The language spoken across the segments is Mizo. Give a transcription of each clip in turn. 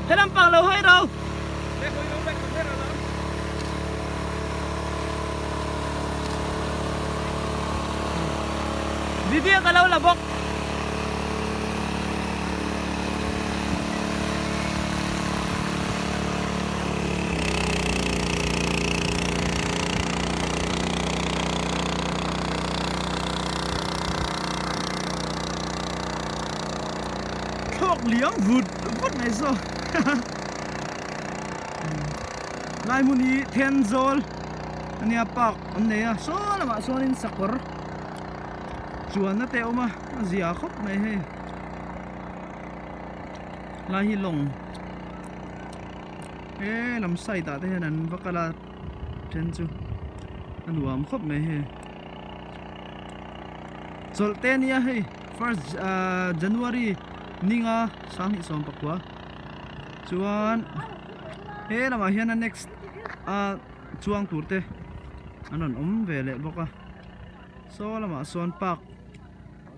Helam pang lo hawi ro. Video ka lo la bawk. Thluak liam vut vut mai saw lai hmun hi Thenzawl ania park an nei a saw lamah sawnin sakawr chuanna te a awm a a zia khawp mai hei lai hi lawng he lam side ah te hian an va kal a then chu a nuam khawp mai hei chawlh te ania hei first ah January ninga 2019 chuan he lamah hian a next a chuang tur te an rawn awm ve leh bawk a saw lamah sawn park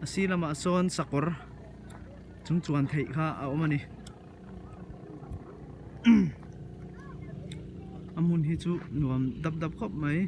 a sir lamah sawn sakawr chung chuan theih kha a awm a ni a hmun hi chu nuam dap dap khawp mai.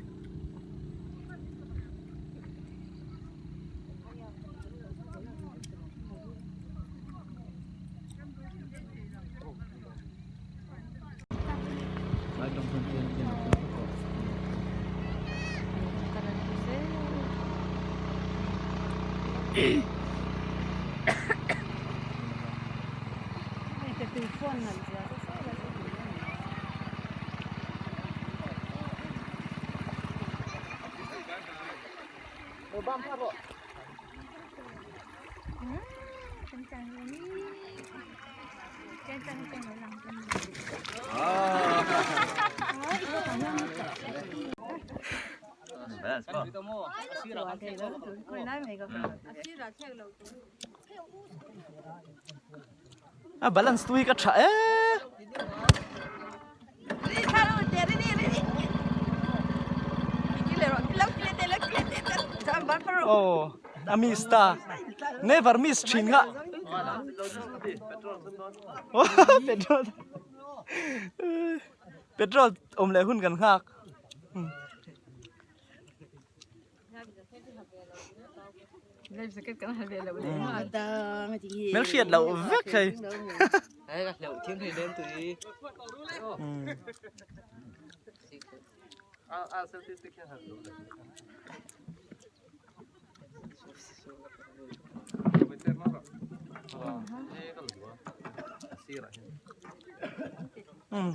A balance tu hi ka tha e. Oh, a miss ta. Never miss thin kha. Petrol. Petrol awm leh hun kan nghak. Hmel hriat loh vek hei.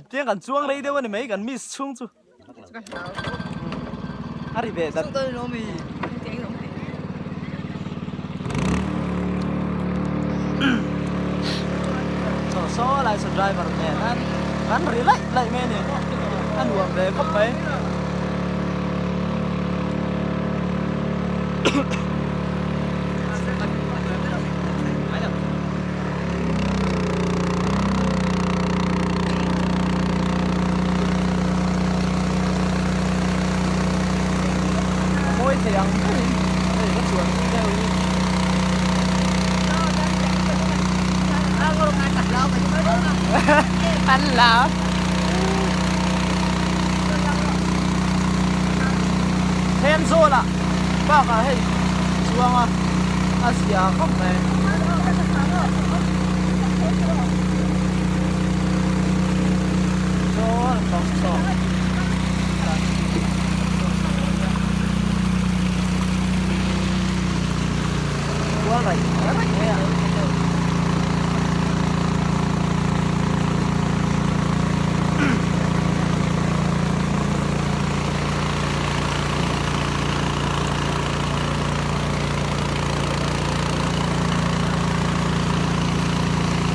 Tiang kan chuang rei deuh a ni mai kan miss chhung chu. A ri ve dat. Saw saw lai saw driver nen an an ri laih laih mai a ni. A nuam ve khawp mai. Mawi thei ang berin hei ka chuan pui deuh hi. An lam. Thenzawl ah park ah hei chuang a a zia khawp mai.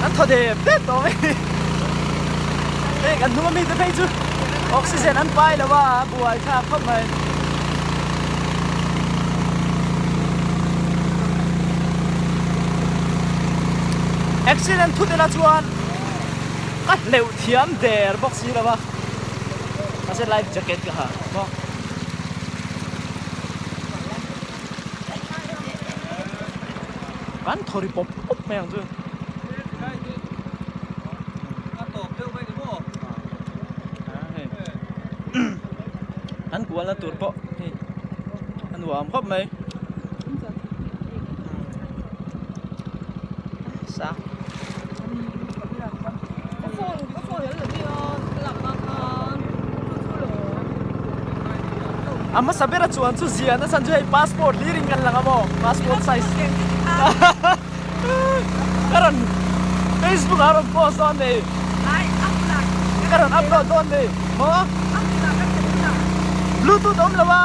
An thaw dep dep tawh mai hei kan hnung ami te phei chu oxygen an pai lo a a buai thlak khawp mai. Accident thut ila chuan ka hleuh thiam der bawk si lo a mahse life jacket ka ha maw. Kan thaw ri pawp pawp mai ang chu. kualna tur pawh hei a nuam khawp mai sang. A hmasa bera chuan chu zia nasa chu hei passport hlir in kan lang a maw passport size ka rawn facebook ah a rawn post dawn nei ka rawn upload dawn nei maw bluetooth awm lo a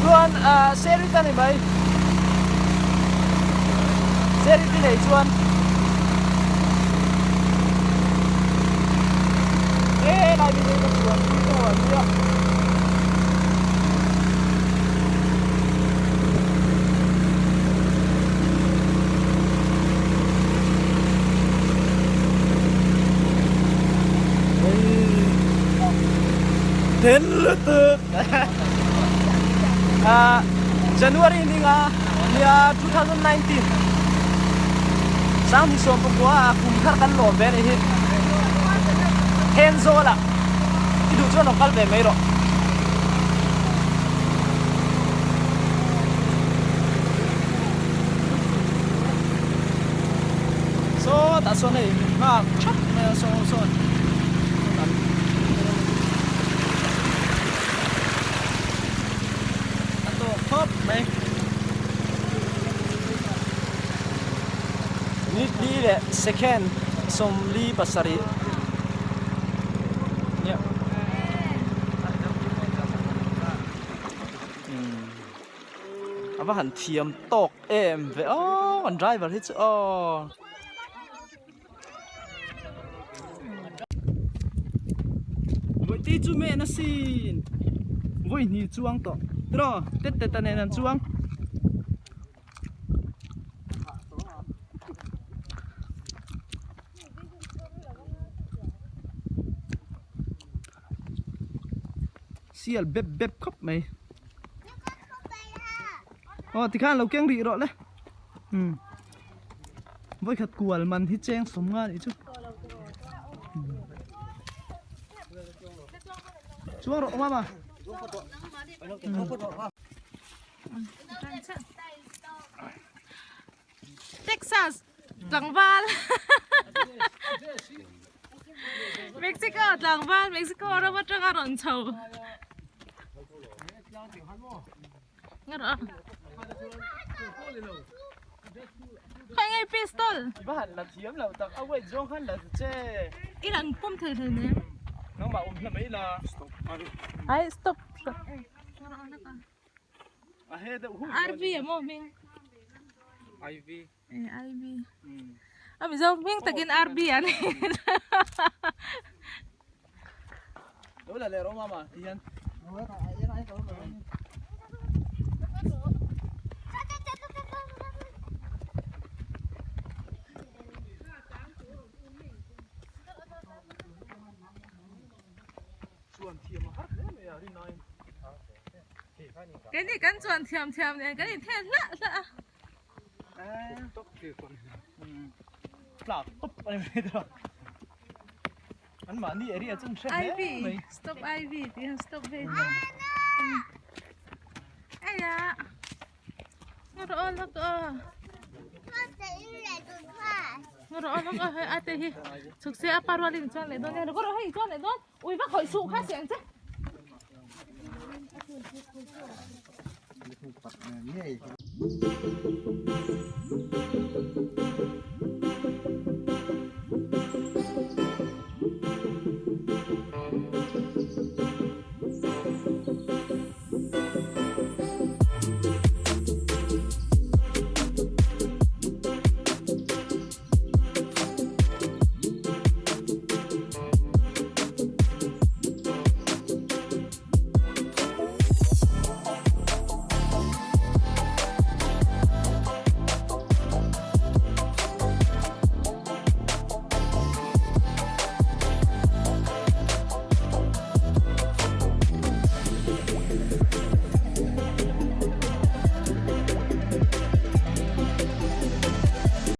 chuan ah share it a ni mai share it i nei chuan he lai mi ka chuan pui tawh a nia. Then lutuk ah January ni nga nia 2019 sang ni sawm pakua a kum thar kan lawm ve anih hi Thenzawl ah i duh chuan rawn kal ve mai rawh. Sawtah sawn hei nghak thap mai a saw sawn a tawk khawp mai minute li leh second 47 nia. A va han thiam tawk em ve aw an driver hi chu aw. Vawihtei chu men asin vawi hnih chuang tawh tiraw tet tet a nen an chuang. Sial bep bep khawp mai aw tikhan lo keng rih rawh le umm vawikhat kual man hi cheng sawm nga anih chu chuang rawh mama Texas tlangval Mexico tlangval Mexico ram atanga rawn chho Khawi nge pistol Va han la thiam lo tak a weight zawng khan la che I han pawm thei thei nen Nangmah awm hla mai la Ai stop RV a maw hming? IV. Eh IV. A Mizo hming takin RB an ni. Lo la leh rawh mama ti hian. Chuan thiam a har hle mai a rinaiin. Keini kan chuan thiam thiam nen kan inthel hlah hlah a. Tlak tawp a ni mai ta. An mahni area chu an hre hle mai. IV, stop IV tih hian stop ve hi. Aya. Ngawr aw lawk aw. Ngawr aw lawk aw hei ate hi. Chhuk se a pa rualin chuan leh dawn nia. Ngawr aw hei chuan leh dawn. Ui va khawih suh kha siang che.